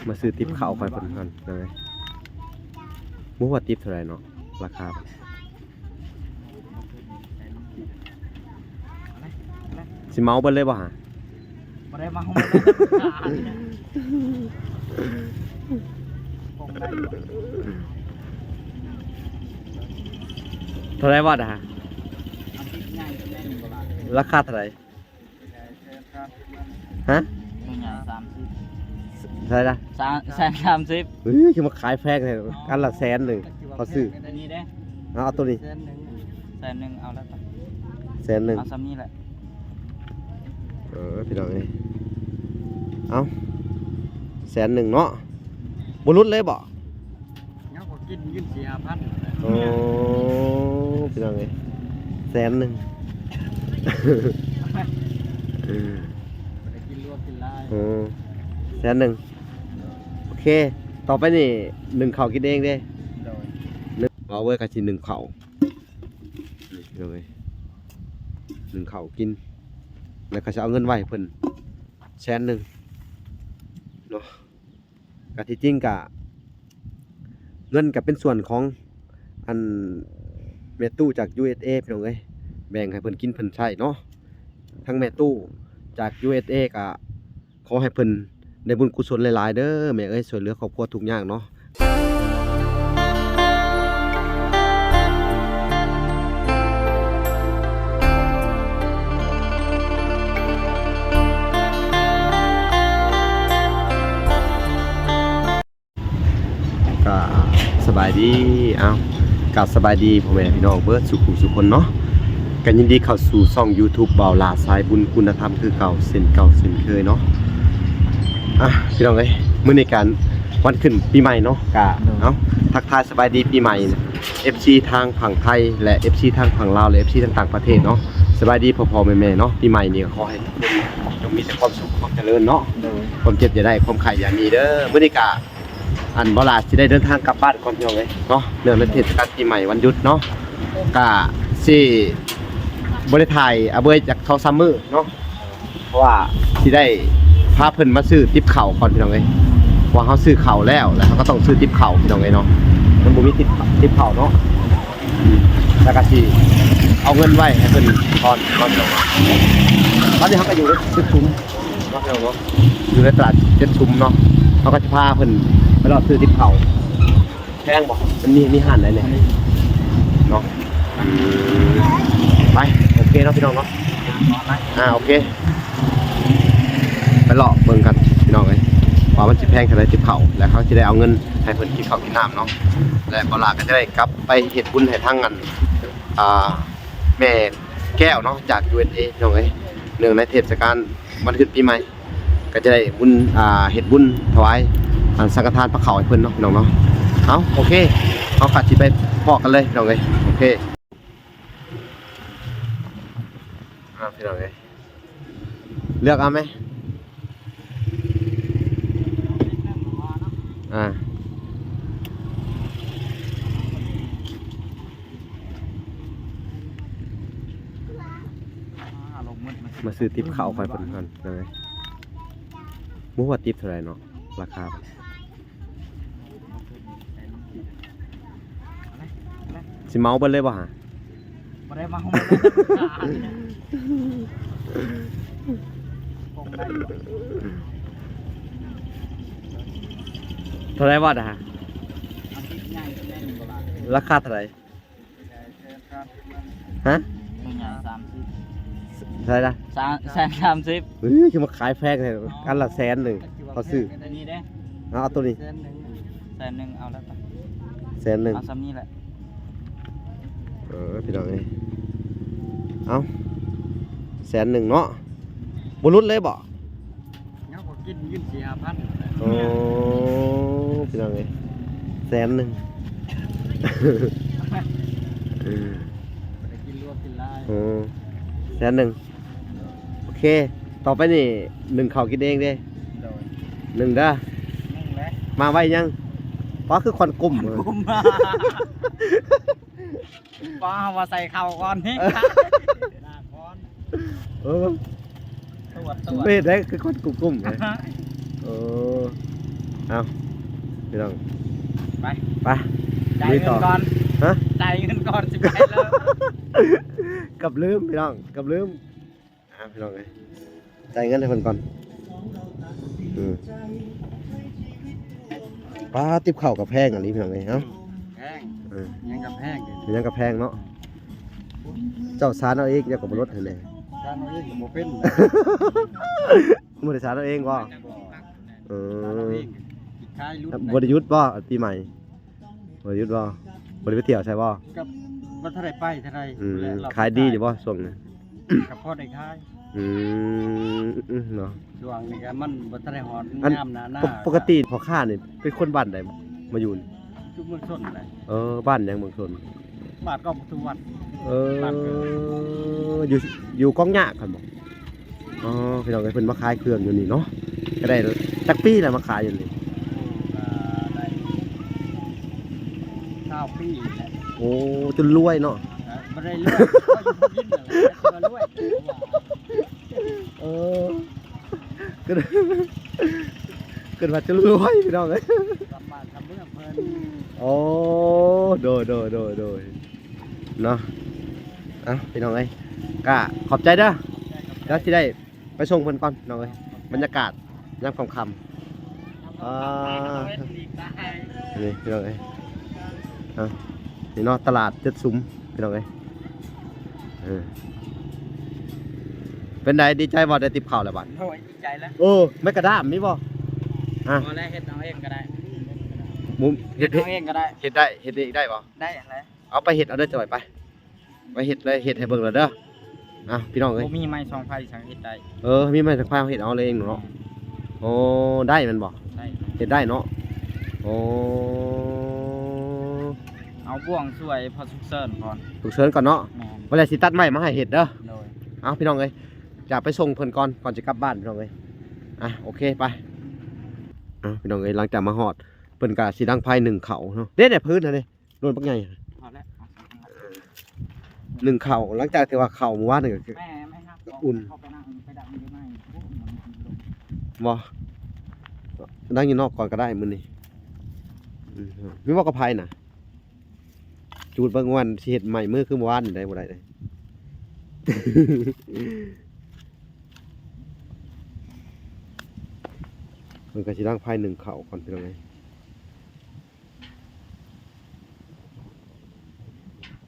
ມາຊື້ຕິບເຂົ້າຂ້ອຍເພິ່ນກ່ອນເລີຍ. ບໍ່ຮູ້ວ່າຕິບເທົ່າໃດເນາະ ລາຄາ. ຊິເໝົາເບິດເລີຍບໍ່ຫາ? ບໍ່ໄດ້ເໝົາ. ເທົ່າໃດວະນະ? ລາຄາເທົ່າໃດ? ຮະ? ໂຕໃຫຍ່ສາມສິບ. ເທົ່າໃດລະ? ສາມ ແສນສາມສິບ. ເຮີ້ຍ ຄືມາຂາຍແພງແທ້ ອັນລະແສນໜຶ່ງ ເຂົາຊື້. ອັນນີ້ເດ້? ເອົາ ເອົາໂຕນີ້ ແສນໜຶ່ງ ແສນໜຶ່ງ ເອົາແລ້ວ ແສນໜຶ່ງ ເອົາສ່ຳນີ້ແຫຼະ. ເອີ ພີ່ນ້ອງເອີຍ ເອົາ ແສນໜຶ່ງເນາະ ບໍ່ຫຼຸດເລີຍບໍ່? ຍັງບໍ່ກິນ ຢືມສີ່ຫ້າພັນ. ໂອ້ ພີ່ນ້ອງເອີຍ ແສນໜຶ່ງ ບໍ່ໄດ້ກິນຫຼວງກິນຫຼາຍ. ໂອ້ ແສນໜຶ່ງ ໂອເຄ. ຕໍ່ໄປນີ້ໜຶ້ງເຂົ້າກິນເອງເດ້. ໂດຍ ໜຶ້ງ ເອົາເວີຍ ກະຊິໜຶ້ງເຂົ້າ ນີ້ພີ່ນ້ອງເອີຍ ໜຶ້ງເຂົ້າກິນ ແລ້ວກະຊິເອົາເງິນໄວ້ໃຫ້ເພິ່ນແສນໜຶ່ງເນາະ. ກະທີ່ຈິງກະ ເງິນກະເປັນສ່ວນຂອງອັນແມ່ຕູ້ຈາກ ຢູເອສເອ ພີ່ນ້ອງເອີຍ ແບ່ງໃຫ້ເພິ່ນກິນເພິ່ນໃຊ້ເນາະ. ທັງແມ່ຕູ້ຈາກ ຢູເອສເອ ກະຂໍໃຫ້ເພິ່ນໄດ້ບຸນກຸສົນຫຼາຍໆເດີແມ່ເອີຍ ຊ່ວຍເຫຼືອຄອບຄົວທຸກຍາກເນາະ. ກະສະບາຍດີ ເອົ້າ ກະສະບາຍດີພໍ່ແມ່ພີ່ນ້ອງເບິດສູ່ຜູ້ສູ່ຄົນເນາະ. ກະຍິນດີເຂົ້າສູ່ຊ່ອງຢູທູບ ບ່າວຫຼ້າສາຍບຸນຄຸນນະທຳ ຄືເກົ່າເຊັ່ນເກົ່າເຊັ່ນເຄີຍເນາະ. ອ່ະ ພີ່ນ້ອງເອີຍ ມື້ນີ້ກະວັນຂຶ້ນປີໃໝ່ເນາະ ກະ ໂດຍ ເອົ້າ ທັກທາຍສະບາຍດີປີໃໝ່ ເອັຟຊີ ທາງຝັ່ງໄທ ແລະ ເອັຟຊີ ທາງຝັ່ງລາວ ແລະ ເອັຟຊີ ທາງຕ່າງປະເທດເນາະ. ສະບາຍດີພໍ່ໆແມ່ໆເນາະ ປີໃໝ່ນີ້ກໍຂໍໃຫ້ທຸກຄົນຈົ່ງມີແຕ່ຄວາມສຸກຄວາມຈະເລີນເນາະ. ໂດຍ ຄວາມເຈັບຢ່າໄດ້ ຄວາມໄຂ້ຢ່າມີເດີ. ມື້ນີ້ກະ ອັນ ບ່າວຫຼ້າຊິໄດ້ເດີນທາງກັບບ້ານກ່ອນ ພີ່ນ້ອງເອີຍເນາະ ເນື່ອງໃນເທດສະການປີໃໝ່ວັນຢຸດເນາະ ກະຊິບໍ່ໄດ້ຖ່າຍອາເບີຍຈັກສອງສາມມື້ເນາະ ເພາະວ່າຊິໄດ້ພາເພິ່ນມາຊື້ຕິບເຂົ້າກ່ອນ ພີ່ນ້ອງເອີຍ ເພາະວ່າເຮົາຊື້ເຂົ້າແລ້ວ ແລ້ວເຮົາກໍຕ້ອງຊື້ຕິບເຂົ້າ ພີ່ນ້ອງເອີຍເນາະ ມັນບໍ່ມີຕິບ ຕິບເຂົ້າເນາະ. ອືມ ແລ້ວກໍຊິເອົາເງິນໄວ້ໃຫ້ເພິ່ນກ່ອນເນາະ ຕອນນີ້ເຮົາກໍຢູ່ໃນຈຸດຊຸມ ເນາະ ຢູ່ໃນຕະຫຼາດເຈັດຊຸມເນາະ ເຮົາກໍຈະພາເພິ່ນໄປເລາະຊື້ຕິບເຂົ້າ. ແພງບໍ່? ມັນມີ ມີຮ້ານໃດແດ່ເນາະ? ອືມ ໄປ ໂອເຄເນາະ ພີ່ນ້ອງເນາະ ອ່າ ໂອເຄ ໄປເລາະເບິ່ງກັນ ພີ່ນ້ອງເອີຍ ວ່າມັນຊິແພງເທົ່າໃດຕິບເຂົ້າ ແລ້ວເຮົາຊິໄດ້ເອົາເງິນໃຫ້ເພິ່ນກິນເຂົ້າກິນນ້ຳເນາະ ແລະ ບ່າວຫຼ້າກໍຈະໄດ້ກັບໄປເຮັດບຸນໃຫ້ທາງອັນ ອ່າ ແມ່ແກ້ວເນາະ ຈາກ ຢູເອສເອ ພີ່ນ້ອງເອີຍ ເນື່ອງໃນເທດສະການວັນຂຶ້ນປີໃໝ່ ກໍຈະໄດ້ບຸນ ອ່າ ເຮັດບຸນຖວາຍ ອັນ ສັງຄະທານພາເຂົ້າໃຫ້ເພິ່ນເນາະ ພີ່ນ້ອງເນາະ. ເອົາ ໂອເຄ ເຮົາກໍຊິໄປພໍ້ກັນເລີຍ ພີ່ນ້ອງເອີຍ ໂອເຄ ອ່າ ພີ່ນ້ອງເອີຍ ເລືອກເອົາແມ. ອ່າ ມາຊື້ຕິບເຂົ້າຂ້ອຍເພິ່ນກ່ອນເລີຍ ບໍ່ຮູ້ວ່າຕິບເທົ່າໃດເນາະ ລາຄາ. ຊິເໝົາເບິດເລີຍບໍ່ຫາ? ບໍ່ໄດ້ເໝົາ. ເທົ່າໃດວະນະ? ລາຄາເທົ່າໃດ? ຮະ? ໂຕໃຫຍ່ສາມສິບ. ເທົ່າໃດລະ? ສາມ ແສນສາມສິບ. ເຮີ້ຍ ຄືມາຂາຍແພງແທ້ ອັນລະແສນໜຶ່ງ ເຂົາຊື້. ອັນນີ້ເດ້? ເອົາ ເອົາໂຕນີ້ ແສນໜຶ່ງ ເອົາແລ້ວ ແສນໜຶ່ງ ເອົາສ່ຳນີ້ແຫຼະ. ເອີ ພີ່ນ້ອງເອີຍ ເອົ້າ ແສນໜຶ່ງເນາະ ບໍ່ຫຼຸດເລີຍບໍ່? ຍັງບໍ່ກິນ ຢືມສີ່ຫ້າພັນ. ໂອ້ ພີ່ນ້ອງເອີຍ ແສນໜຶ່ງ ບໍ່ໄດ້ກິນຫຼວງກິນຫຼາຍ. ໂອ້ ແສນໜຶ່ງ ໂອເຄ ຕໍ່ໄປນີ້ໜຶ້ງເຂົ້າກິນເອງເດ້. ໂດຍ ໜຶ້ງເດີ ໜຶ້ງແຫຼະ. ມາໄວຍັງ? ປ້າ ຄືຄວັນກຸ້ມ ຄວັນກຸ້ມ ປ້າ ເຮົາວ່າໃສ່ເຂົ້າກ່ອນນີ້. ເອີ ເອີ ຕວດ ຕວດ ເຮັດໄດ້ຄືຄວັນກຸ້ມໆ ເອີ. ເອົ້າ ພີ່ນ້ອງ ໄປ ໄປ ຈ່າຍເງິນກ່ອນ ຮະ ຈ່າຍເງິນກ່ອນ ຊິໄປແລ້ວ ກັບລືມ ພີ່ນ້ອງ ກັບລືມ ອ່າ ພີ່ນ້ອງເອີຍ ຈ່າຍເງິນໃຫ້ເພິ່ນກ່ອນ ອືມ ປ້າ ຕິບເຂົ້າກໍແພງອີ່ຫຼີ ພີ່ນ້ອງເອີຍ ເອົ້າ ແພງ ເອີ ຫຍັງກໍແພງ ຫຍັງກໍແພງເນາະ ເຈົ້າສານເອົາເອງ ເຈົ້າກໍບໍ່ລົດໃຫ້ແດ່ ສານເອົາເອງກໍບໍ່ເປັນ ບໍ່ໄດ້ສານເອົາເອງບໍ່? ເອີ ບໍ່ໄດ້ຢຸດບໍ່ ປີໃໝ່? ບໍ່ໄດ້ຢຸດບໍ່? ບໍ່ໄດ້ໄປທ່ຽວໃສບໍ່? ກໍບໍ່ທັນໄດ້ໄປເທົ່າໃດ ອືມ ແຫຼະ ຂາຍດີຢູ່ບໍ່ຊ່ວງນີ້? ກໍພໍໄດ້ຂາຍ ອືມ ເນາະ ຊ່ວງນີ້ກໍມັນບໍ່ທັນໄດ້ຮອດ ອັນ ຍາມໜ້ານາ ປົກ ປົກກະຕິພໍ່ຄ້ານີ້ເປັນຄົນບ້ານໃດມາຢູ່ນີ້? ຢູ່ເມືອງຊົນແຫຼະ ເອີ ບ້ານຫຍັງເມືອງຊົນ? ບ້ານກອງປະຕູວັດ ເອີ ຢູ່ ຢູ່ກອງຫຍ້າຫັ້ນບໍ່? ອໍ ພີ່ນ້ອງເອີຍ ເພິ່ນມາຂາຍເຄື່ອງຢູ່ນີ້ເນາະ ກໍໄດ້ຈັກປີແລ້ວມາຂາຍຢູ່ນີ້? ໂອ້ ກໍໄດ້ຊາວປີແລ້ວ ໂອ້ ຈົນລວຍເນາະ ເອີ ບໍ່ໄດ້ລວຍ ກໍຢູ່ກິນນັ້ນແຫຼະ ກໍລວຍ ເອີ ເກີດ ເກີດວ່າຈົນລວຍ ພີ່ນ້ອງເອີຍ ສຳມານສຳເມືອງເພິ່ນ ໂອ້ ໂດຍ ໂດຍ ໂດຍ ໂດຍ ເນາະ ເອົ້າ ພີ່ນ້ອງເອີຍ ກະຂອບໃຈເດີ ແລ້ວຊິໄດ້ໄປສົ່ງເພິ່ນກ່ອນ ພີ່ນ້ອງເອີຍ ບັນຍາກາດຍາມຄ່ຳໆ ອ່າ ນີ້ ພີ່ນ້ອງເອີຍ ເອົ້າ ນີ້ເນາະ ຕະຫຼາດເຈັດຊຸມ ພີ່ນ້ອງເອີຍ ເອີ ເປັນໃດ ດີໃຈບໍ່ ໄດ້ຕິບເຂົ້າແລ້ວບັດ? ໂອ້ຍ ດີໃຈແລ້ວ ເອີ ໄມ້ກະດ້າມມີບໍ່? ອ່ະ ບໍ່ແລ້ວ ເຮັດເອົາເອງກໍໄດ້ ເຮັດ ເຮັດເອົາເອງກໍໄດ້ ເຮັດໄດ້ ເຮັດເອງໄດ້ບໍ່? ໄດ້ຫັ້ນແຫຼະ ເອົາໄປເຮັດເອົາເດີ ຈອຍ ໄປ ໄປເຮັດເລີຍ ເຮັດໃຫ້ເບິ່ງແລ້ວເດີ ອ່ະ ພີ່ນ້ອງເອີຍ ບໍ່ມີໄມ້ສອງໄຟ ສັງເຮັດໄດ້ ເອີ ມີໄມ້ສອງໄຟ ເຮົາເຮັດເອົາເລີຍເນາະ ໂອ້ ໄດ້ແມ່ນບໍ່? ໄດ້ ເຮັດໄດ້ເນາະ ໂອ້ ເອົາບ່ວງຊ່ວຍພໍສຸກເສີນກ່ອນ ສຸກເສີນກ່ອນເນາະ ແມ່ນ ບໍ່ແລ້ວຊິຕັດໄມ້ມາໃຫ້ເຮັດເດີ ໂດຍ ເອົາ ພີ່ນ້ອງເອີຍ ຈະໄປສົ່ງເພິ່ນກ່ອນ ກ່ອນຈະກັບບ້ານ ພີ່ນ້ອງເອີຍ ອ່ະ ໂອເຄ ໄປ ອ່ະ ພີ່ນ້ອງເອີຍ ຫຼັງຈາກມາຮອດ ເພິ່ນກະຊິດັງໄຟໜຶ້ງເຂົ້າເນາະ ເດ້ ແດ່ ພື້ນຫັ້ນເດ້ ໂດນບັກໃຫຍ່ ພໍແລ້ວ ໜຶ້ງເຂົ້າ ຫຼັງຈາກທີ່ວ່າເຂົ້າມື້ວານນີ້ກໍຄື ແມ່ ແມ່ນະ ອຸ່ນ ເຂົ້າໄປນັ່ງ ໄປດັງຢູ່ໃນ ໂອ້ ມັນ ມັນລົງ ບໍ່ ນັ່ງຢູ່ນອກກ່ອນກໍໄດ້ມື້ນີ້ ອືມ ມີບໍ່ ກະໄພນະ? ຈູດເບິ່ງວ່າຊິເຮັດໃໝ່ມື້ຄືມື້ວານນີ້ໄດ້ບໍ່ໄດ້ເດ້ ເພິ່ນກໍຊິດັງໄຟໜຶ້ງເຂົ້າກ່ອນ ພີ່ນ້ອງເອີຍ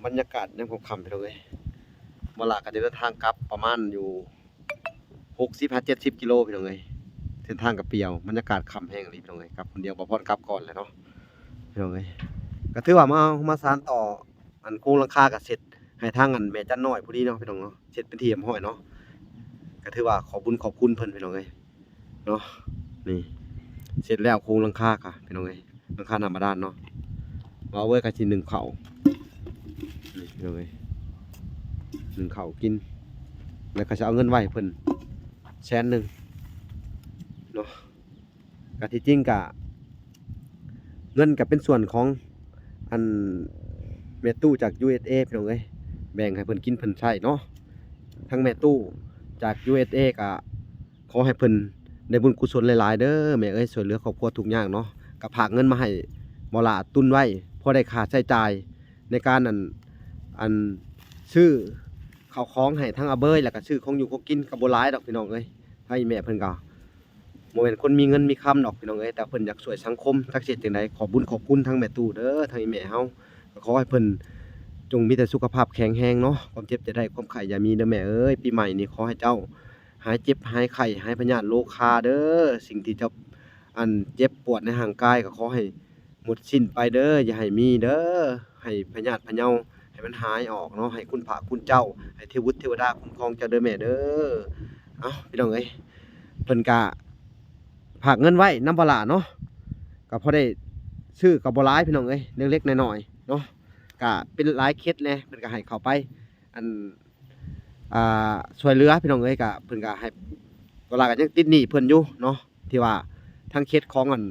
ບັນຍາກາດຍາມຄ່ຳໆ ພີ່ນ້ອງເອີຍ ບໍ່ຫຼ້າກໍຈະເດີນທາງກັບປະມານຢູ່ ຫົກສິບຫາເຈັດສິບກິໂລ ພີ່ນ້ອງເອີຍ ເສັ້ນທາງກໍປ່ຽວ ບັນຍາກາດຄ່ຳແຮງອີ່ຫຼີ ພີ່ນ້ອງເອີຍ ກັບຄົນດຽວ ບໍ່ພອນກັບກ່ອນແຫຼະເນາະ ພີ່ນ້ອງເອີຍ ກໍຖືວ່າມາ ມາສານຕໍ່ ອັນໂຄງຫຼັງຄາກໍເສັດ ໃຫ້ທາງອັນແມ່ຈັນນ້ອຍຜູ້ນີ້ເນາະ ພີ່ນ້ອງເນາະ ເສັດເປັນທີ່ຮຽບຮ້ອຍເນາະ ກໍຖືວ່າຂອບບຸນຂອບຄຸນເພິ່ນ ພີ່ນ້ອງເອີຍ ເນາະ ນີ້ ເສັດແລ້ວໂຄງຫຼັງຄາກະ ພີ່ນ້ອງເອີຍ ຫຼັງຄາໜ້າບາດານເນາະ ເວົ້າເວີຍກະຊິໜຶ້ງເຂົ້າ ນີ້ ພີ່ນ້ອງເອີຍ ໜຶ້ງເຂົ້າກິນ ແລ້ວກະຊິເອົາເງິນໄວ້ໃຫ້ເພິ່ນແສນໜຶ່ງເນາະ ກະທີ່ຈິງກະ ເງິນກະເປັນສ່ວນຂອງ ອັນ ແມ່ຕູ້ຈາກ ຢູເອສເອ ພີ່ນ້ອງເອີຍ ແບ່ງໃຫ້ເພິ່ນກິນເພິ່ນໃຊ້ເນາະ ທັງແມ່ຕູ້ຈາກ ຢູເອສເອ ກະ ຂໍໃຫ້ເພິ່ນໄດ້ບຸນກຸສົນຫຼາຍໆເດີແມ່ເອີຍ ຊ່ວຍເຫຼືອຄອບຄົວທຸກຍາກເນາະ ກໍຝາກເງິນມາໃຫ້ບໍ່ຫຼ້າຕຸນໄວ້ ພໍໄດ້ຄ່າໃຊ້ຈ່າຍໃນການ ອັນ ອັນ ຊື້ເຂົ້າຂອງໃຫ້ທາງອາເບີຍ ແລ້ວກໍຊື້ຂອງຢູ່ຂອງກິນ ກໍບໍ່ຫຼາຍດອກພີ່ນ້ອງເອີຍ ທາງອີ່ແມ່ເພິ່ນກໍບໍ່ແມ່ນຄົນມີເງິນມີຄຳດອກພີ່ນ້ອງເອີຍ ແຕ່ເພິ່ນຢາກຊ່ວຍສັງຄົມ ຈັກຊິເຮັດຈັ່ງໃດ ຂອບບຸນຂອບຄຸນທາງແມ່ຕູ້ເດີ ທາງອີ່ແມ່ເຮົາ ກໍຂໍໃຫ້ເພິ່ນຈົ່ງມີແຕ່ສຸຂະພາບແຂງແຮງເນາະ ຄວາມເຈັບຢ່າໄດ້ ຄວາມໄຂ້ຢ່າມີເດີແມ່ເອີຍ ປີໃໝ່ນີ້ຂໍໃຫ້ເຈົ້າ ຫາຍເຈັບຫາຍໄຂ້ ຫາຍພະຍາດໂລຄາເດີ ສິ່ງທີ່ເຈົ້າ ອັນ ເຈັບປວດໃນຮ່າງກາຍກໍຂໍໃຫ້ໝົດສິ້ນໄປເດີ ຢ່າໃຫ້ມີເດີ ໃຫ້ພະຍາດພະເຍົາໃຫ້ມັນຫາຍອອກເນາະ ໃຫ້ຄຸນພະຄຸນເຈົ້າ ໃຫ້ເທວະບຸດເທວະດາຄຸ້ມຄອງເຈົ້າເດີແມ່ເດີ. ເອົ້າ ພີ່ນ້ອງເອີຍ ເພິ່ນກະຝາກເງິນໄວ້ນຳບໍ່ຫຼ້າເນາະ ກໍພໍໄດ້ຊື້ກໍບໍ່ຫຼາຍພີ່ນ້ອງເອີຍ ເລັກໆນ້ອຍໆເນາະ ກະເປັນຫຼາຍເຂດແດ່ ເພິ່ນກະໃຫ້ເຂົ້າໄປ ອັນ ອ່າ ຊ່ວຍເຫຼືອພີ່ນ້ອງເອີຍ ກະເພິ່ນກະໃຫ້ ເວລາກໍຍັງຕິດໜີ້ເພິ່ນຢູ່ເນາະ ທີ່ວ່າທາງເຂດຂອງອັນ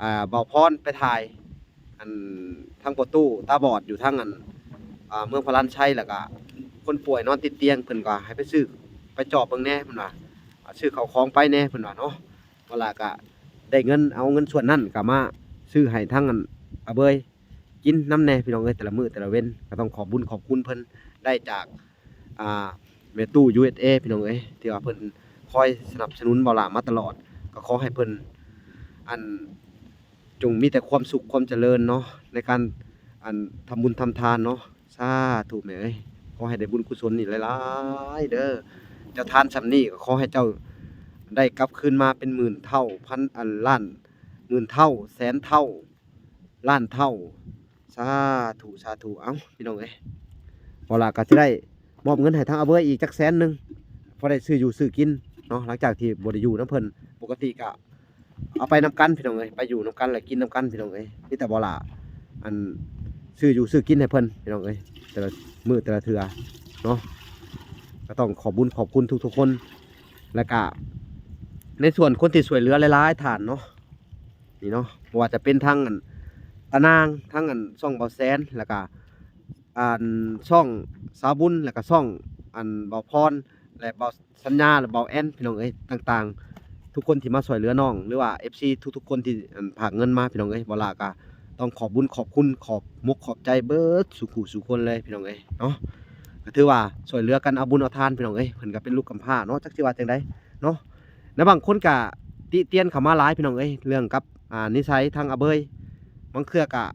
ອ່າ ບ່າວພອນໄປຖ່າຍ ອັນ ທາງພໍ່ຕູ້ຕາບອດຢູ່ທາງອັນ ອ່າ ເມືອງພະລານໄຊ ແລ້ວກະຄົນປ່ວຍນອນຕິດຕຽງ ເພິ່ນກໍໃຫ້ໄປຊື້ ໄປຈອບເບິ່ງແດ່ເພິ່ນວ່າ ອ່າ ຊື້ເຂົ້າຂອງໄປແດ່ເພິ່ນວ່າເນາະ ເວລາກະ ໄດ້ເງິນ ເອົາເງິນສ່ວນນັ້ນກໍມາຊື້ໃຫ້ທາງອັນອາເບີຍກິນນຳແດ່ພີ່ນ້ອງເອີຍ ແຕ່ລະມື້ແຕ່ລະເວັນ. ກໍຕ້ອງຂອບບຸນຂອບຄຸນເພິ່ນ ໄດ້ຈາກ ອ່າ ແມ່ຕູ້ ຢູເອສເອ ພີ່ນ້ອງເອີຍ ທີ່ວ່າເພິ່ນຄອຍສະໜັບສະໜູນບ່າວຫຼ້າມາຕະຫຼອດ. ກໍຂໍໃຫ້ເພິ່ນ ອັນ ຈົ່ງມີແຕ່ຄວາມສຸກຄວາມຈະເລີນເນາະ ໃນການ ອັນ ທຳບຸນທຳທານເນາະ. ສາທຸແມ່ເອີຍ ຂໍໃຫ້ໄດ້ບຸນກຸສົນນີ້ຫຼາຍໆເດີ. ເຈົ້າທານສ່ຳນີ້ກໍຂໍໃຫ້ເຈົ້າໄດ້ກັບຄືນມາເປັນໝື່ນເທົ່າ ພັນ ອັນ ລ້ານ ໝື່ນເທົ່າ ແສນເທົ່າ ລ້ານເທົ່າ. ສາທຸ ສາທຸ. ເອົ້າ ພີ່ນ້ອງເອີຍ ບໍ່ລະກໍຊິໄດ້ມອບເງິນໃຫ້ທາງອາເບີຍອີກຈັກແສນໜຶ່ງ ພໍໄດ້ຊື້ຢູ່ຊື້ກິນເນາະ ຫຼັງຈາກທີ່ບໍ່ໄດ້ຢູ່ນຳເພິ່ນ. ປົກກະຕິກະ ເອົາໄປນຳກັນພີ່ນ້ອງເອີຍ ໄປຢູ່ນຳກັນ ແລະ ກິນນຳກັນພີ່ນ້ອງເອີຍ. ມີແຕ່ບໍ່ຫຼ້າ ອັນ ຊື້ຢູ່ຊື້ກິນໃຫ້ເພິ່ນພີ່ນ້ອງເອີຍ ແຕ່ລະມື້ແຕ່ລະເທື່ອເນາະ. ກໍຕ້ອງຂອບບຸນຂອບຄຸນທຸກໆຄົນ ແລ້ວກະໃນສ່ວນຄົນທີ່ຊ່ວຍເຫຼືອຫຼາຍໆທ່ານເນາະ ນີ້ເນາະ ບໍ່ວ່າຈະເປັນທັງ ອັນ ຕານາງ ທັງ ອັນ ຊ່ອງເບົາແສນ ແລ້ວກະ ອັນ ຊ່ອງສາວບຸນ ແລ້ວກະຊ່ອງ ອັນ ເບົາພອນ ແລະ ເບົາສັນຍາ ແລະ ເບົາແອນ ພີ່ນ້ອງເອີຍ ຕ່າງໆ ທຸກຄົນທີ່ມາຊ່ວຍເຫຼືອນ້ອງ ຫຼືວ່າ ເອັຟຊີ ທຸກໆຄົນທີ່ ອັນ ຝາກເງິນມາ ພີ່ນ້ອງເອີຍ. ບໍ່ລະກະຕ້ອງຂອບບຸນຂອບຄຸນ ຂອບມຸກຂອບໃຈເບິດສູ່ຜູ້ສູ່ຄົນເລີຍ ພີ່ນ້ອງເອີຍເນາະ. ກໍຖືວ່າຊ່ວຍເຫຼືອກັນເອົາບຸນເອົາທານ ພີ່ນ້ອງເອີຍ. ເພິ່ນກໍເປັນລູກກຳພ້າເນາະ ຈັກຊິວ່າຈັ່ງໃດເນາະ. ແລະ ບາງຄົນກໍຕິຕຽນເຂົ້າມາຫຼາຍ ພີ່ນ້ອງເອີຍ ເລື່ອງກັບ ອ່າ ນິໄສທາງອາເບີຍ. ບາງເທື່ອກໍ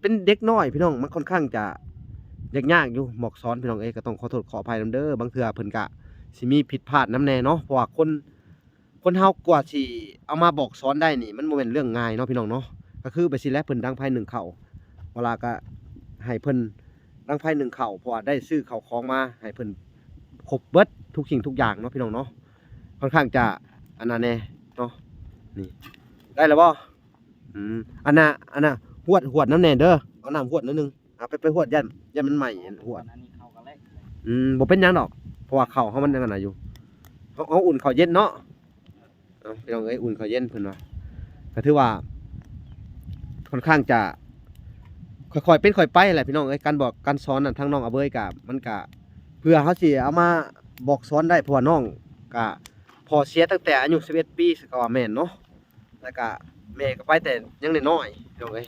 ເປັນເດັກນ້ອຍພີ່ນ້ອງ ມັນຂ້ອນຂ້າງຈະຍາກໆຢູ່ ບອກສອນພີ່ນ້ອງເອີຍ. ກໍຕ້ອງຂໍໂທດຂໍອະໄພນຳເດີ ບາງເທື່ອເພິ່ນກະຊິມີຜິດພາດນຳແດ່ເນາະ ເພາະວ່າຄົນ ຄົນເຮົາກວ່າຊິເອົາມາບອກສອນໄດ້ນີ້ ມັນບໍ່ແມ່ນເລື່ອງງ່າຍເນາະພີ່ນ້ອງເນາະ. ກໍຄືໄປຊີ້ແຫຼະ ເພິ່ນດັງໄຟໜຶ້ງເຂົ້າ ບໍ່ລະກໍໃຫ້ເພິ່ນດັງໄຟໜຶ້ງເຂົ້າ ເພາະວ່າໄດ້ຊື້ເຂົ້າຂອງມາໃຫ້ເພິ່ນຄົບເບິດທຸກສິ່ງທຸກຢ່າງເນາະພີ່ນ້ອງເນາະ. ຂ້ອນຂ້າງຈະອັນນັ້ນແດ່ເນາະ ນີ້ ໄດ້ແລ້ວບໍ່? ອືມ ອັນນ່າ ອັນນ່າ ຫວດ ຫວດນຳແດ່ເດີ ເອົານ້ຳຫວດໜ້ອຍໜຶ່ງ ເອົາໄປ ໄປຫວດ ຢ້ານ ຢ້ານມັນໄໝ້ ຫວດ. ອັນນີ້ເຂົາກໍແລະ ອືມ ບໍ່ເປັນຫຍັງດອກ ເພາະວ່າເຂົ້າເຮົາມັນຍັງອັນນັ້ນຢູ່ ເຮົາ ເຮົາອຸ່ນເຂົ້າເຢັນເນາະ. ເອົາ ພີ່ນ້ອງເອີຍ ອຸ່ນເຂົ້າເຢັນເພິ່ນວ່າ ກໍຖືວ່າຂ້ອນຂ້າງຈະຄ່ອຍໆເປັນຄ່ອຍໄປແຫຼະ ພີ່ນ້ອງເອີຍ. ການບອກການສອນນັ້ນ ທາງນ້ອງອາເບີຍກໍ ມັນກໍເພື່ອເຮົາຊິເອົາມາບອກສອນໄດ້ ເພາະວ່ານ້ອງກໍພໍ່ເສຍຕັ້ງແຕ່ອາຍຸສິບເອັດປີ ກໍວ່າແມ່ນເນາະ. ແລ້ວກະແມ່ກໍໄປແຕ່ຍັງນ້ອຍໆ ພີ່ນ້ອງເອີຍ.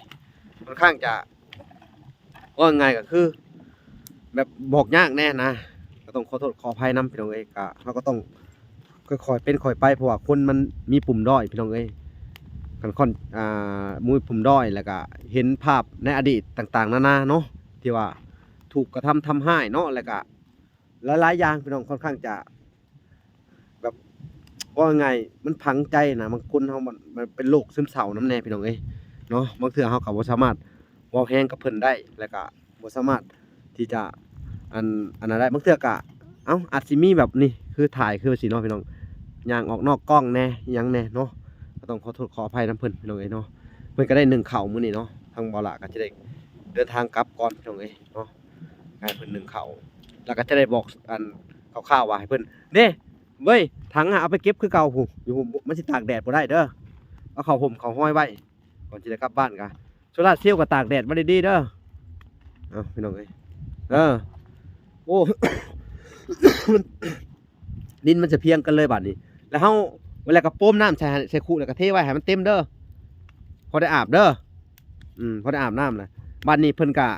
ຂ້ອນຂ້າງຈະ ເວົ້າງ່າຍກໍຄືແບບບອກຍາກແດ່ນະ ກໍຕ້ອງຂໍໂທດຂໍອະໄພນຳ ພີ່ນ້ອງເອີຍ. ກະ ເຮົາກໍຕ້ອງຄ່ອຍໆເປັນຄ່ອຍໄປ ເພາະວ່າຄົນມັນມີປຸ່ມດ້ອຍ ພີ່ນ້ອງເອີຍ. ຄັນຄົນ ອ່າ ມີປຸ່ມດ້ອຍ ແລ້ວກະເຫັນພາບໃນອະດີດຕ່າງໆນານາເນາະ ທີ່ວ່າຖືກກະທຳທຳຮ້າຍເນາະ ແລ້ວກະ ຫຼາຍໆຢ່າງ ພີ່ນ້ອງ ຂ້ອນຂ້າງຈະ ແບບ ເວົ້າງ່າຍໆ ມັນຝັງໃຈນະ. ບາງຄົນເຮົາມັນ ມັນເປັນໂລກຊຶມເສົ້ານຳແດ່ ພີ່ນ້ອງເອີຍເນາະ. ບາງເທື່ອເຮົາກໍບໍ່ສາມາດເວົ້າແຮງກັບເພິ່ນໄດ້ ແລ້ວກໍບໍ່ສາມາດທີ່ຈະ ອັນ ອັນນັ້ນໄດ້. ບາງເທື່ອກໍ ເອົ້າ ອາດຊິມີແບບນີ້ ຄືຖ່າຍຄືວ່າຊີ້ເນາະ ພີ່ນ້ອງ ຍ່າງອອກນອກກ້ອງແດ່ ອີ່ຫຍັງແດ່ເນາະ. ກໍຕ້ອງຂໍໂທດຂໍອະໄພນຳເພິ່ນ ພີ່ນ້ອງເອີຍເນາະ. ເພິ່ນກໍໄດ້ໜຶ້ງເຂົ້າມື້ນີ້ເນາະ ທາງບ່າວຫຼ້າກໍຈະໄດ້ເດີນທາງກັບກ່ອນ ພີ່ນ້ອງເອີຍເນາະ. ໃຫ້ເພິ່ນໜຶ້ງເຂົ້າ ແລ້ວກໍຈະໄດ້ບອກ ອັນ ຄ່າວໆວ່າໃຫ້ເພິ່ນ ເດ້ ເວີຍ ຖັງອະ ເອົາໄປເກັບຄືເກົ່າພຸ້ນ ຢູ່ ມັນຊິຕາກແດດບໍ່ໄດ້ເດີ ເອົາຜ້າຫົ່ມຜ້າຮອຍໄວ້ ກ່ອນຊິໄດ້ກັບບ້ານກະ ໂຊລາເຊວກໍຕາກແດດໄວ້ດີໆເດີ. ເອົາ ພີ່ນ້ອງເອີຍ ເອີ ໂອ້ ດິນມັນສະພຽງກັນເລີຍບາດນີ້. ແລ້ວເຮົາ ແລ້ວກໍໂປມນ້ຳໃສ່ ໃສ່ຄຸ ແລ້ວກໍເທໄວ້ໃຫ້ມັນເຕັມເດີ ພໍໄດ້ອາບເດີ. ອືມ ພໍໄດ້ອາບນ້ຳນະ. ບາດນີ້ເພິ່ນກະ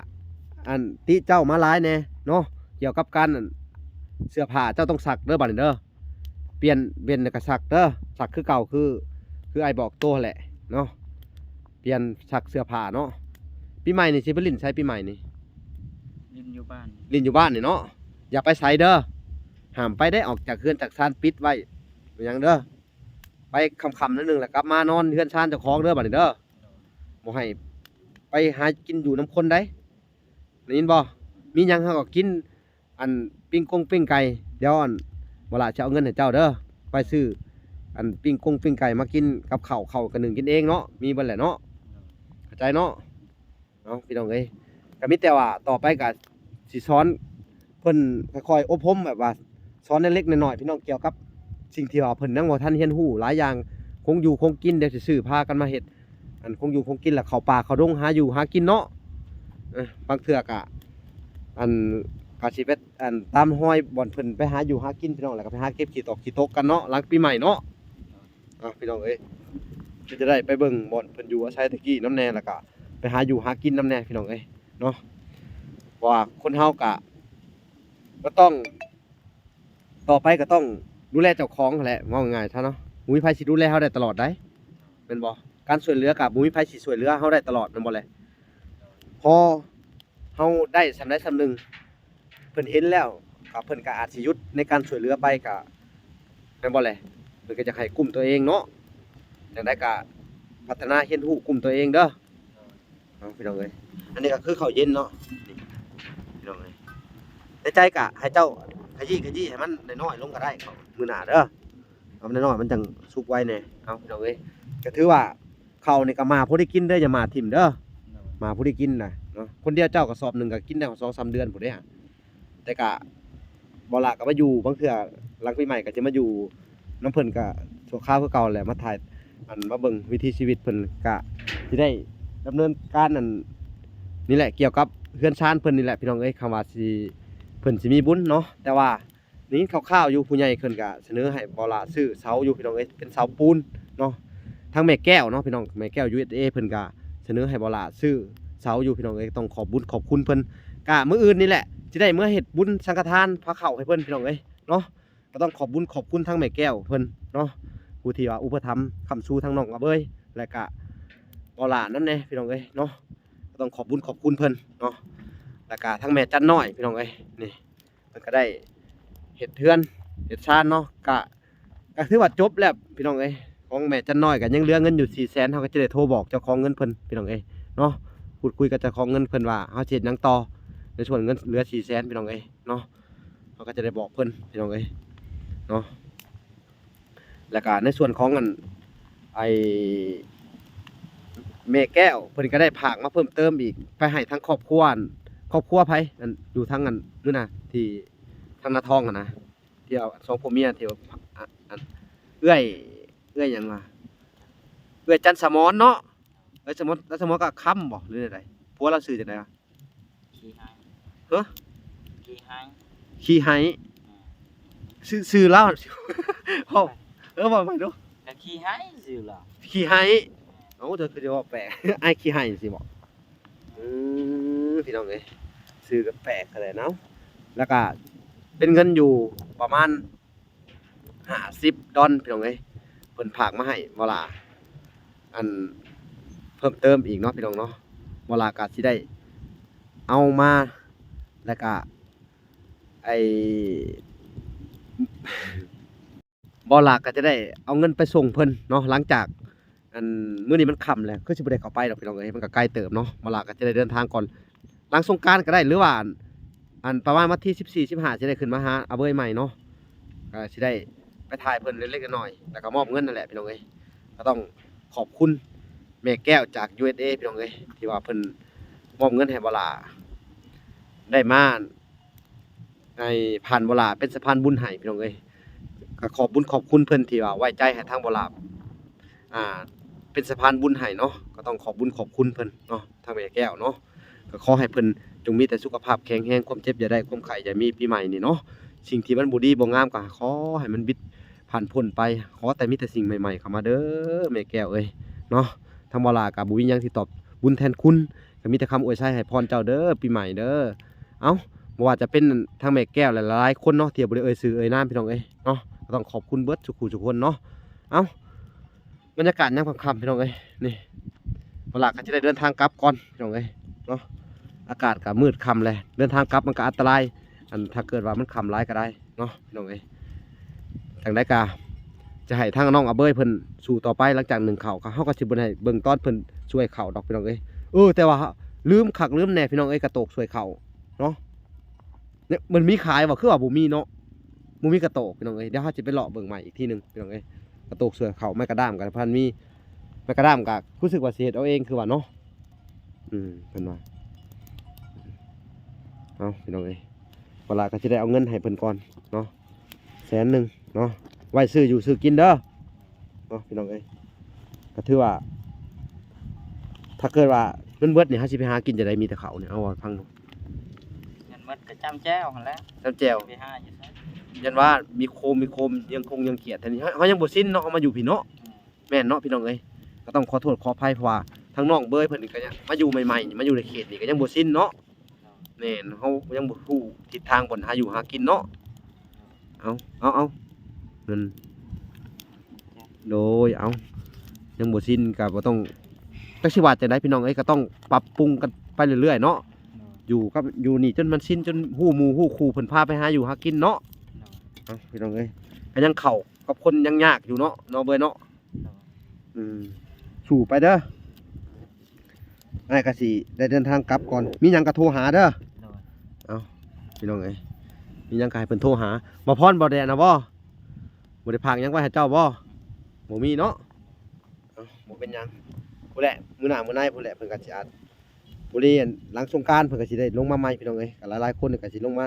ອັນ ຕິເຈົ້າມາຫຼາຍແດ່ເນາະ ກ່ຽວກັບການ ອັນ ເສື້ອຜ້າເຈົ້າຕ້ອງຊັກເດີບາດນີ້ເດີ. ປ່ຽນເວັນແລ້ວກະຊັກເດີ ຊັກຄືເກົ່າ ຄື ຄືອ້າຍບອກໂຕຫັ້ນແຫຼະເນາະ. ປ່ຽນ ຊັກເສື້ອຜ້າເນາະ. ປີໃໝ່ນີ້ຊິໄປຫຼິ້ນໃສ ປີໃໝ່ນີ້? ຫຼິ້ນຢູ່ບ້ານ ຫຼິ້ນຢູ່ບ້ານນີ້ເນາະ. ຢ່າໄປໃສເດີ ຫ້າມໄປເດ້ ອອກຈາກເຮືອນຈາກຊານ ປິດໄວ້ ບໍ່ຫຍັງເດີ. ໄປຄ່ຳໆໜ້ອຍໜຶ່ງ ແລ້ວກັບມານອນເຮືອນຊານເຈົ້າຂອງເດີບາດນີ້ເດີ. ບໍ່ໃຫ້ໄປຫາກິນຢູ່ນຳຄົນໃດ໋ ໄດ້ຍິນບໍ່? ມີຫຍັງເຮົາກໍກິນ ອັນ ປີ້ງກົງປີ້ງໄກ່. ດຽວ ອັນ ບໍ່ຫຼ້າຊິເອົາເງິນໃຫ້ເຈົ້າເດີ ໄປຊື້ ອັນ ປີ້ງກົງປີ້ງໄກ່ມາກິນກັບເຂົ້າ ເຂົ້າກໍໜຶ້ງກິນເອງເນາະ ມີເບິດແຫຼະເນາະ ເຂົ້າໃຈເນາະ. ເອົາ ພີ່ນ້ອງເອີຍ ກໍມີແຕ່ວ່າຕໍ່ໄປກໍຊິສອນເພິ່ນ ຄ່ອຍໆອົບຮົມ ແບບວ່າສອນເລັກໆນ້ອຍໆ ພີ່ນ້ອງ ກ່ຽວກັບສິ່ງທີ່ວ່າເພິ່ນຍັງບໍ່ທັນຮຽນຮູ້ຫຼາຍຢ່າງ ຄົງຢູ່ຄົງກິນ. ດຽວຊິຊື້ພາກັນມາເຮັດ ອັນ ຄົງຢູ່ຄົງກິນ ແລ້ວເຂົ້າປ່າເຂົ້າດົງ ຫາຢູ່ຫາກິນເນາະ. ເອີ ບາງເທື່ອກະ ອັນ ກະຊິໄປ ອັນ ຕາມຮອຍບ່ອນເພິ່ນໄປຫາຢູ່ຫາກິນ ພີ່ນ້ອງ ແລ້ວກໍໄປຫາເກັບຂີ້ຕອກຂີ້ຕົກກັນເນາະ ຫຼັງປີໃໝ່ເນາະ. ອ່າ ພີ່ນ້ອງເອີຍ ກໍຈະໄດ້ໄປເບິ່ງບ່ອນເພິ່ນຢູ່ອາໄສແຕ່ກີ້ນຳແດ່ ແລ້ວກໍໄປຫາຢູ່ຫາກິນນຳແດ່ ພີ່ນ້ອງເອີຍເນາະ. ເພາະວ່າຄົນເຮົາກໍ ກໍຕ້ອງ ຕໍ່ໄປກໍຕ້ອງດູແລເຈົ້າຂອງຫັ້ນແຫຼະ ເວົ້າງ່າຍໆຊະເນາະ. ບໍ່ມີໃຜຊິດູແລເຮົາໄດ້ຕະຫຼອດໃດ໋ ແມ່ນບໍ່? ການຊ່ວຍເຫຼືອກໍບໍ່ມີໃຜຊິຊ່ວຍເຫຼືອເຮົາໄດ້ຕະຫຼອດ ແມ່ນບໍ່ແຫຼະ? ພໍເຮົາໄດ້ສ່ຳໃດສ່ຳໜຶ່ງ ເພິ່ນເຫັນແລ້ວ ກໍເພິ່ນກໍອາດຊິຢຸດໃນການຊ່ວຍເຫຼືອໄປ ກໍ ແມ່ນບໍ່ແຫຼະ? ເພິ່ນກໍຢາກໃຫ້ກຸ້ມຕົວເອງເນາະ. ຈັ່ງໃດກໍພັດທະນາຮຽນຮູ້ກຸ້ມຕົວເອງເດີ. ເນາະ ພີ່ນ້ອງເອີຍ ອັນນີ້ກໍຄືເຂົ້າເຢັນເນາະ ນີ້ ພີ່ນ້ອງເອີຍ. ໃນໃຈກະໃຫ້ເຈົ້າຂະຢີ້ ຂະຢີ້ໃຫ້ມັນນ້ອຍໆລົງກໍໄດ້ ເຂົ້າມື້ໜ້າເດີ. ເອົາມັນນ້ອຍໆ ມັນຈັ່ງສຸກໄວແດ່. ເອົາ ພີ່ນ້ອງເອີຍ ກໍຖືວ່າເຂົ້ານີ້ກໍໝາຜູ້ໄດ້ກິນເດີ ຢ່າໝາຖິ້ມເດີ. ໝາຜູ້ໄດ້ກິນນະເນາະ. ຄົນດຽວເຈົ້າກໍສອບໜຶ່ງກໍກິນໄດ້ສອງສາມເດືອນພຸ້ນເດ້. ແຕ່ກະ ບໍ່ລະກະມາຢູ່ ບາງເທື່ອຫຼັງປີໃໝ່ກະຈະມາຢູ່ນຳເພິ່ນກະຊົ່ວຄາວຄືເກົ່າແຫຼະ ມາຖ່າຍ ອັນ ມາເບິ່ງວິຖີຊີວິດເພິ່ນ ກະຊິໄດ້ດຳເນີນການ ອັນ ນີ້ແຫຼະ ກ່ຽວກັບເຮືອນຊານເພິ່ນນີ້ແຫຼະ ພີ່ນ້ອງເອີຍ. ຄຳວ່າຊິ ເພິ່ນຊິມີບຸນເນາະ ແຕ່ວ່າໄດ້ຍິນຂ່າວໆຢູ່ ຜູ້ໃຫຍ່ເພິ່ນກະສະເໜີໃຫ້ບໍ່ລະຊື້ເສົາຢູ່ ພີ່ນ້ອງເອີຍ ເປັນເສົາປູນເນາະ. ທາງແມ່ແກ້ວເນາະ ພີ່ນ້ອງ ແມ່ແກ້ວ ຢູເອສເອ ເພິ່ນກະສະເໜີໃຫ້ບໍ່ລະຊື້ເສົາຢູ່ ພີ່ນ້ອງເອີຍ. ຕ້ອງຂອບບຸນຂອບຄຸນເພິ່ນ. ກະມື້ອື່ນນີ້ແຫຼະ ຊິໄດ້ເມືອເຮັດບຸນສັງຄະທານພາເຂົ້າໃຫ້ເພິ່ນ ພີ່ນ້ອງເອີຍເນາະ. ກໍຕ້ອງຂອບບຸນຂອບຄຸນທາງແມ່ແກ້ວເພິ່ນເນາະ ຜູ້ທີ່ວ່າອຸປະຖຳຄ້ຳຊູທາງນ້ອງອາເບີຍ ແລະກະບໍ່ຫຼ້ານຳແດ່ ພີ່ນ້ອງເອີຍເນາະ. ກໍຕ້ອງຂອບບຸນຂອບຄຸນເພິ່ນເນາະ ແລະກະທາງແມ່ຈັນນ້ອຍ ພີ່ນ້ອງເອີຍ ນີ້ ເພິ່ນກໍໄດ້ເຮັດເຮືອນເຮັດຊານເນາະ. ກະ ກໍຖືວ່າຈົບແລ້ວ ພີ່ນ້ອງເອີຍ. ຂອງແມ່ຈັນນ້ອຍກໍຍັງເຫຼືອເງິນຢູ່ສີ່ແສນ ເຮົາກໍຈະໄດ້ໂທບອກເຈົ້າຂອງເງິນເພິ່ນ ພີ່ນ້ອງເອີຍເນາະ. ພູດຄຸຍກັບເຈົ້າຂອງເງິນເພິ່ນວ່າເຮົາຊິເຮັດຫຍັງຕໍ່ ໃນສ່ວນເງິນເຫຼືອສີ່ແສນ ພີ່ນ້ອງເອີຍເນາະ. ເຮົາກໍຈະໄດ້ບອກເພິ່ນ ພີ່ນ້ອງເອີຍເນາະ. ແລ້ວກໍໃນສ່ວນຂອງອັນ ໄອ້ ແມ່ແກ້ວ ເພິ່ນກໍໄດ້ຝາກມາເພີ່ມເຕີມອີກ ໄປໃຫ້ທາງຄອບຄົວ ອັນ ຄອບຄົວໃຜ ອັນ ຢູ່ທາງ ອັນ ນັ້ນນະ ທີ່ທາງນາທອງຫັ້ນນະ ທີ່ເອົາສອງຜົວເມຍ ທີ່ວ່າ ອັນ ເອື້ອຍ ເອື້ອຍຫຍັງວະ ເອື້ອຍຈັນສະໝອນເນາະ. ເອື້ອຍສະໝອນ ຈັນສະໝອນກັບຄຳບໍ ຫຼືແນວໃດ? ຜົວລາວຊື່ຈັ່ງໃດວະ? ຂີ້ໄຫ້ ຮະ? ຂີ້ໄຫ້ ຂີ້ໄຫ້ ອືມ ຊື່ ຊື່ລາວ ເວົ້າ ເອີ ເວົ້າໃໝ່ດູ ກໍຂີ້ໄຫ້ຊື່ລາວ ຂີ້ໄຫ້. ເອົ້າ ເຈົ້າຄືຈະເວົ້າແປກ ອ້າຍຂີ້ໄຫ້ຊີ້ບໍ? ອືມ ພີ່ນ້ອງເອີຍ ຊື່ກໍແປກເທົ່າໃດເນາະ. ແລ້ວກໍເປັນເງິນຢູ່ປະມານ ຫ້າສິບດອນ ພີ່ນ້ອງເອີຍ ເພິ່ນຝາກມາໃຫ້ບໍ່ຫຼ້າ ອັນ ເພີ່ມເຕີມອີກເນາະ ພີ່ນ້ອງເນາະ. ບໍ່ຫຼ້າກໍຊິໄດ້ເອົາມາ ແລ້ວກໍ ໄອ້ ບໍ່ຫຼ້າກໍຈະໄດ້ເອົາເງິນໄປສົ່ງເພິ່ນເນາະ ຫຼັງຈາກ ອັນ ມື້ນີ້ມັນຄ່ຳແລ້ວ ຄືຊິບໍ່ໄດ້ເຂົ້າໄປດອກ ພີ່ນ້ອງເອີຍ ມັນກໍໄກເຕີບເນາະ. ມາລາກໍຈະໄດ້ເດີນທາງກ່ອນ ຫຼັງສົງການກໍໄດ້ ຫຼືວ່າ ອັນ ອັນປະມານວັນທີສິບສີ່ ສິບຫ້າ ຈະໄດ້ຂຶ້ນມາຫາອາເບີຍໃໝ່ເນາະ. ກໍຊິໄດ້ໄປຖ່າຍເພິ່ນເລັກໆນ້ອຍໆ ແລ້ວກໍມອບເງິນນັ້ນແຫຼະ ພີ່ນ້ອງເອີຍ. ກໍຕ້ອງຂອບຄຸນແມ່ແກ້ວຈາກ ຢູເອສເອ ພີ່ນ້ອງເອີຍ ທີ່ວ່າເພິ່ນມອບເງິນໃຫ້ມາລາ ໄດ້ມາ ໃຫ້ຜ່ານບໍ່ຫຼ້າເປັນສະພານບຸນໃຫ້ ພີ່ນ້ອງເອີຍ. ກໍຂອບບຸນຂອບຄຸນເພິ່ນທີ່ວ່າໄວ້ໃຈໃຫ້ທາງບໍ່ຫຼ້າ ອ່າ ເປັນສະພານບຸນໃຫ້ເນາະ. ກໍຕ້ອງຂອບບຸນຂອບຄຸນເພິ່ນເນາະ ທາງແມ່ແກ້ວເນາະ. ກໍຂໍໃຫ້ເພິ່ນຈົ່ງມີແຕ່ສຸຂະພາບແຂງແຮງ ຄວາມເຈັບຢ່າໄດ້ ຄວາມໄຂ້ຢ່າມີ ປີໃໝ່ນີ້ເນາະ. ສິ່ງທີ່ມັນບໍ່ດີບໍ່ງາມກໍຂໍໃຫ້ມັນບິດຜ່ານພົ້ນໄປ. ຂໍແຕ່ມີແຕ່ສິ່ງໃໝ່ໆເຂົ້າມາເດີ ແມ່ແກ້ວເອີຍເນາະ. ທາງບໍ່ຫຼ້າກໍບໍ່ມີຫຍັງທີ່ຕອບບຸນແທນຄຸນ ກໍມີແຕ່ຄຳອວຍໄຊໃຫ້ພອນເຈົ້າເດີ ປີໃໝ່ເດີ. ເອົ້າ ບໍ່ວ່າຈະເປັນທາງແມ່ແກ້ວ ແລະ ຫຼາຍໆຄົນເນາະ ທີ່ບໍ່ໄດ້ເອີ່ຍຊື່ເອີ່ຍນາມ ພີ່ນ້ອງເອີຍເນາະ. ກໍຕ້ອງຂອບຄຸນເບິດສູ່ຄູ່ສູ່ຄົນເນາະ. ເອົ້າ ບັນຍາກາດຍາມຄ່ຳໆ ພີ່ນ້ອງເອີຍ ນີ້ ບໍ່ຫຼ້າກໍຈະໄດ້ເດີນທາງກັບກ່ອນ ພີ່ນ້ອງເອີຍເນາະ. ອາກາດກໍມືດຄ່ຳແລ້ວ ເດີນທາງກັບມັນກໍອັນຕະລາຍ ອັນ ຖ້າເກີດວ່າມັນຄ່ຳຫຼາຍກໍໄດ້ເນາະ ພີ່ນ້ອງເອີຍ. ຈັ່ງໃດກໍຈະໃຫ້ທາງນ້ອງອາເບີຍເພິ່ນສູ້ຕໍ່ໄປ ຫຼັງຈາກໜຶ້ງເຂົ້າ ເຮົາກໍຊິບໍ່ໄດ້ເບິ່ງຕອນເພິ່ນຊ່ວຍເຂົ້າດອກ ພີ່ນ້ອງເອີຍ. ເອີ ແຕ່ວ່າລືມຄັກລືມແນ່ ພີ່ນ້ອງເອີຍ ກະໂຕກຊ່ວຍເຂົ້າເນາະ. ມັນມີຂາຍບໍ່? ຄືວ່າບໍ່ມີເນາະ ບໍ່ມີກະໂຕກ ພີ່ນ້ອງເອີຍ. ດຽວເຮົາຊິໄປເລາະເບິ່ງໃໝ່ອີກທີໜຶ່ງ ພີ່ນ້ອງເອີຍ. ກະໂຕກຊ່ວຍເຂົ້າ ໄມ້ກະດ້າມກໍພັນມີ ໄມ້ກະດ້າມກໍຮູ້ສຶກວ່າຊິເຮັດເອົາເອງຄືວ່າເນາະ. ອືມ ເພິ່ນວ່າ ເອົາ ພີ່ນ້ອງເອີຍ ບໍ່ຫຼ້າກໍຊິໄດ້ເອົາເງິນໃຫ້ເພິ່ນກ່ອນເນາະ ແສນໜຶ່ງເນາະ ໄວ້ຊື້ຢູ່ຊື້ກິນເດີເນາະ ພີ່ນ້ອງເອີຍ. ກໍຖືວ່າ ຖ້າເກີດວ່າເງິນເບິດນີ້ ເຮົາຊິໄປຫາກິນຈັ່ງໃດ? ມີແຕ່ເຂົ້ານີ້ ເອົາ ເວົ້າໃຫ້ຟັງດູ. ເງິນເບິດກໍຈ້ຳແຈ່ວຫັ້ນແຫຼະ ຈ້ຳແຈ່ວ ຊິໄປຫາຢູ່ໃສ? ຢ້ານວ່າມີໂຄມ ມີໂຄມ ເຍືອງຄົງເຍືອງຂຽດ ແຖວນີ້ ເຮົາ ເຮົາຍັງບໍ່ຊິນເນາະ ເຮົາມາຢູ່ພີ້ເນາະ. ອືມ ແມ່ນເນາະ ພີ່ນ້ອງເອີຍ. ກໍຕ້ອງຂໍໂທດຂໍອະໄພ ເພາະວ່າທາງນ້ອງເບີຍເພິ່ນກໍຍັງມາຢູ່ໃໝ່ໆ ມາຢູ່ໃນເຂດນີ້ກໍຍັງບໍ່ຊິນເນາະ. ແມ່ນ ເຮົາຍັງບໍ່ຮູ້ທິດທາງບ່ອນຫາຢູ່ຫາກິນເນາະ. ເອົາ ເອົາ ເອົາ ນັ້ນ ໂດຍ ເອົາ ຍັງບໍ່ຊິນກໍບໍ່ຕ້ອງ ຈັກຊິວ່າຈັ່ງໃດພີ່ນ້ອງເອີຍ ກໍຕ້ອງປັບປຸງກັນໄປເລື້ອຍໆເນາະ. ຢູ່ກັບ ຢູ່ນີ້ຈົນມັນຊິນ ຈົນຮູ້ໝູ່ຮູ້ຄູ່ເພິ່ນພາໄປຫາຢູ່ຫາກິນເນາະ. ເອົາ ພີ່ນ້ອງເອີຍ ກໍຍັງເຂົ້າກັບຄົນຍັງຍາກຢູ່ເນາະ ເນາະເບີຍເນາະ. ອືມ ສູ້ໄປເດີ. ອ້າຍກໍຊິໄດ້ເດີນທາງກັບກ່ອນ ມີຫຍັງກໍໂທຫາເດີ. ໂດຍ ເອົ້າ ພີ່ນ້ອງເອີຍ ມີຫຍັງກໍໃຫ້ເພິ່ນໂທຫາ. ບ່າວພອນບໍ່ໄດ້ອັນນະບໍ່? ບໍ່ໄດ້ຝາກຫຍັງໄວ້ໃຫ້ເຈົ້າບໍ່? ບໍ່ມີເນາະ. ເອົ້າ ບໍ່ເປັນຫຍັງ ພຸ້ນແຫຼະ ມື້ໜ້າມື້ໃນພຸ້ນແຫຼະ ເພິ່ນກໍຊິອາດ ບໍລິເວນຫຼັງສົງການເພິ່ນກໍຊິໄດ້ລົງມາໃໝ່ ພີ່ນ້ອງເອີຍ ກໍຫຼາຍໆຄົນກໍຊິລົງມາ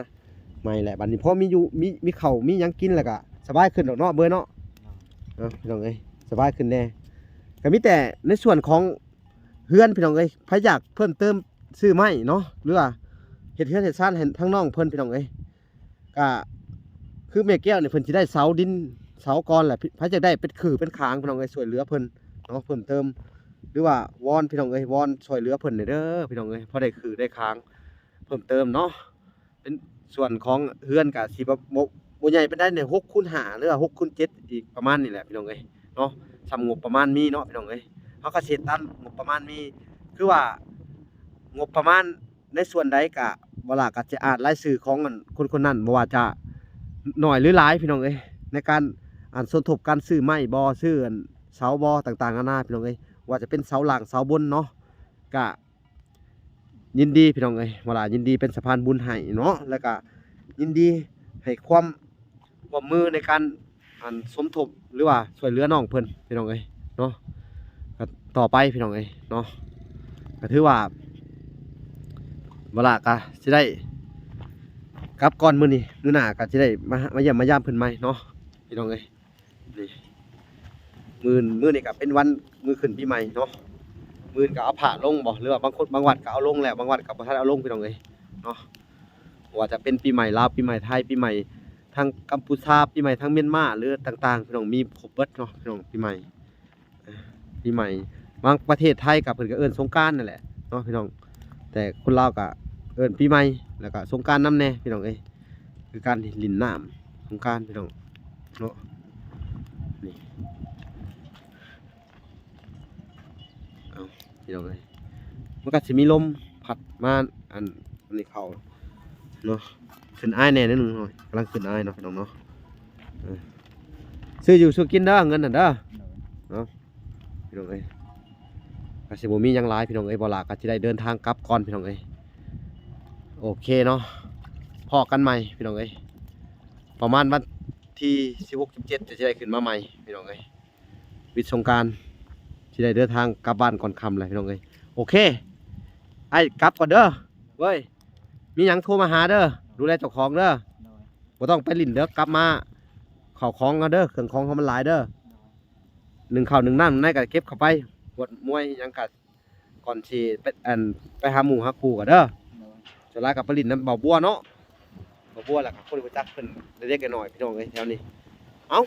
ໃໝ່ແຫຼະ. ບັດນີ້ພໍມີຢູ່ ມີ ມີເຂົ້າມີຫຍັງກິນແລ້ວກໍສະບາຍຂຶ້ນດອກເນາະ ເບີຍເນາະ. ເອົ້າ ພີ່ນ້ອງເອີຍ ສະບາຍຂຶ້ນແດ່. ກໍມີແຕ່ໃນສ່ວນຂອງ ເຮືອນ ພີ່ນ້ອງເອີຍ ໃຜຢາກເພີ່ມເຕີມຊື້ໄມ້ເນາະ ຫຼືວ່າເຮັດເຮືອນເຮັດຊານໃຫ້ທາງນ້ອງເພິ່ນ ພີ່ນ້ອງເອີຍ ກະຄືແມ່ແກ້ວນີ້ເພິ່ນຊິໄດ້ເສົາດິນເສົາກ່ອນແຫຼະ. ໃຜຢາກໄດ້ເປັນຂືເປັນຂາງ ພີ່ນ້ອງເອີຍ ຊ່ວຍເຫຼືອເພິ່ນເນາະ ເພີ່ມເຕີມ ຫຼືວ່າວອນ ພີ່ນ້ອງເອີຍ ວອນຊ່ວຍເຫຼືອເພິ່ນແດ່ເດີ ພີ່ນ້ອງເອີຍ ພໍໄດ້ຂືໄດ້ຂາງເພີ່ມເຕີມເນາະ. ເປັນສ່ວນຂອງເຮືອນກະຊິບໍ່ ບໍ່ ບໍ່ໃຫຍ່ປານໃດນີ້ ຫົກຄູນຫ້າ ຫຼືວ່າຫົກຄູນເຈັດ ອີກປະມານນີ້ແຫຼະ ພີ່ນ້ອງເອີຍເນາະ. ສ່ຳງົບປະມານມີເນາະ ພີ່ນ້ອງເອີຍ ເຮົາກໍຊິເຮັດຕາມງົບປະມານມີ ຄືວ່າງົບປະມານໃນສ່ວນໃດກະ ບໍ່ຫຼ້າກໍຈະອ່ານລາຍຊື່ຂອງອັນຄົນໆນັ້ນ ບໍ່ວ່າຈະໜ້ອຍຫຼືຫຼາຍ ພີ່ນ້ອງເອີຍ ໃນການອັນສົມທົບກັນຊື້ໄມ້ບໍ່ ຊື້ອັນເສົາບໍ່ ຕ່າງໆນານາ ພີ່ນ້ອງເອີຍ ວ່າຈະເປັນເສົາລ່າງເສົາບົນເນາະ ກະ ຍິນດີ ພີ່ນ້ອງເອີຍ ເວລາຍິນດີເປັນສະພານບຸນໃຫ້ເນາະ ແລ້ວກະຍິນດີໃຫ້ຄວາມຮ່ວມມືໃນການ ອັນ ສົມທົບ ຫຼືວ່າຊ່ວຍເຫຼືອນ້ອງເພິ່ນ ພີ່ນ້ອງເອີຍເນາະ. ກໍຕໍ່ໄປ ພີ່ນ້ອງເອີຍເນາະ ກໍຖືວ່າເວລາກໍຊິໄດ້ກັບກ່ອນມື້ນີ້ ມື້ໜ້າກໍຊິໄດ້ມາ ມາຢ້ຽມມາຢາມເພິ່ນໃໝ່ເນາະ ພີ່ນ້ອງເອີຍ. ນີ້ ມື້ ມື້ນີ້ກໍເປັນວັນ ມື້ຂຶ້ນປີໃໝ່ເນາະ ມື້ອື່ນກໍເອົາພະລົງບໍ່ ຫຼືວ່າບາງຄົນ ບາງວັດກໍເອົາລົງແລ້ວ ບາງວັດກໍບໍ່ທັນເອົາລົງ ພີ່ນ້ອງເອີຍເນາະ. ບໍ່ວ່າຈະເປັນປີໃໝ່ລາວ ປີໃໝ່ໄທ ປີໃໝ່ທາງກຳປູຊາ ປີໃໝ່ທາງມຽນມາ ຫຼືຕ່າງໆ ພີ່ນ້ອງ ມີຄົບເບິດເນາະ ພີ່ນ້ອງ ປີໃໝ່ ປີໃໝ່ ບາງປະເທດໄທກໍເພິ່ນກໍເອີ້ນສົງການນັ້ນແຫຼະເນາະ ພີ່ນ້ອງ ແຕ່ຄົນລາວກໍເອີ້ນປີໃໝ່ ແລ້ວກໍສົງການນຳແດ່ ພີ່ນ້ອງເອີຍ ຄືການຫຼິ້ນນ້ຳສົງການ ພີ່ນ້ອງເນາະ. ນີ້ ເອົາ ພີ່ນ້ອງເອີຍ ມັນກໍຊິມີລົມພັດມາ ອັນ ອັນນີ້ເຂົ້າເນາະ ຂຶ້ນອາຍແດ່ໜ້ອຍໜຶ່ງເນາະ ກຳລັງຂຶ້ນອາຍເນາະ ພີ່ນ້ອງເນາະ. ເອີ ຊື້ຢູ່ຊື້ກິນເດີ ເງິນນັ້ນເດີ ໂດຍ ເນາະ ພີ່ນ້ອງເອີຍ ກໍຊິບໍ່ມີຫຍັງຫຼາຍ ພີ່ນ້ອງເອີຍ ບໍ່ຫຼ້າກໍຊິໄດ້ເດີນທາງກັບກ່ອນ ພີ່ນ້ອງເອີຍ. ໂອເຄເນາະ ພໍ້ກັນໃໝ່ ພີ່ນ້ອງເອີຍ ປະມານວັນທີສິບຫົກ ສິບເຈັດ ຈະໄດ້ຂຶ້ນມາໃໝ່ ພີ່ນ້ອງເອີຍ. ວິດສົງການ ຊິໄດ້ເດີນທາງກັບບ້ານກ່ອນຄ່ຳແລ້ວ ພີ່ນ້ອງເອີຍ. ໂອເຄ ອ້າຍກັບກ່ອນເດີເວີຍ ມີຫຍັງໂທມາຫາເດີ ດູແລເຈົ້າຂອງເດີ ໂດຍ ບໍ່ຕ້ອງໄປຫຼິ້ນເດີ ກັບມາເຂົ້າຂອງເຮົາເດີ ເຄື່ອງຂອງເຮົາມັນຫຼາຍເດີ ໂດຍ ໜຶ້ງເຂົ້າໜຶ້ງນ້ຳໃນກໍເກັບເຂົ້າໄປ ກວດມວຍຫຍັງກໍ ກ່ອນຊິໄປ ອັນ ໄປຫາໝູ່ຫາຄູ່ກໍເດີ ໂດຍ ສ່ວນຫຼາຍກໍໄປຫຼິ້ນນຳບ່າວບົວເນາະ ບ່າວບົວ ແລ້ວກໍຄົນຮູ້ຈັກເພິ່ນເລັກໆນ້ອຍໆ ພີ່ນ້ອງເອີຍ ແຖວນີ້. ເອົ້າ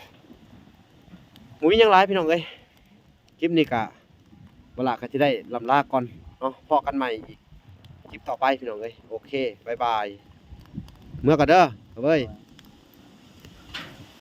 ບໍ່ມີຫຍັງຫຼາຍ ພີ່ນ້ອງເອີຍ ຄລິບນີ້ກະ ເວລາກໍຊິໄດ້ລ່ຳລາກ່ອນເນາະ ພໍ້ກັນໃໝ່ອີກຄລິບຕໍ່ໄປ ພີ່ນ້ອງເອີຍ. ໂອເຄ ບາຍບາຍ ເມືອກ່ອນເດີ ເອີຍ.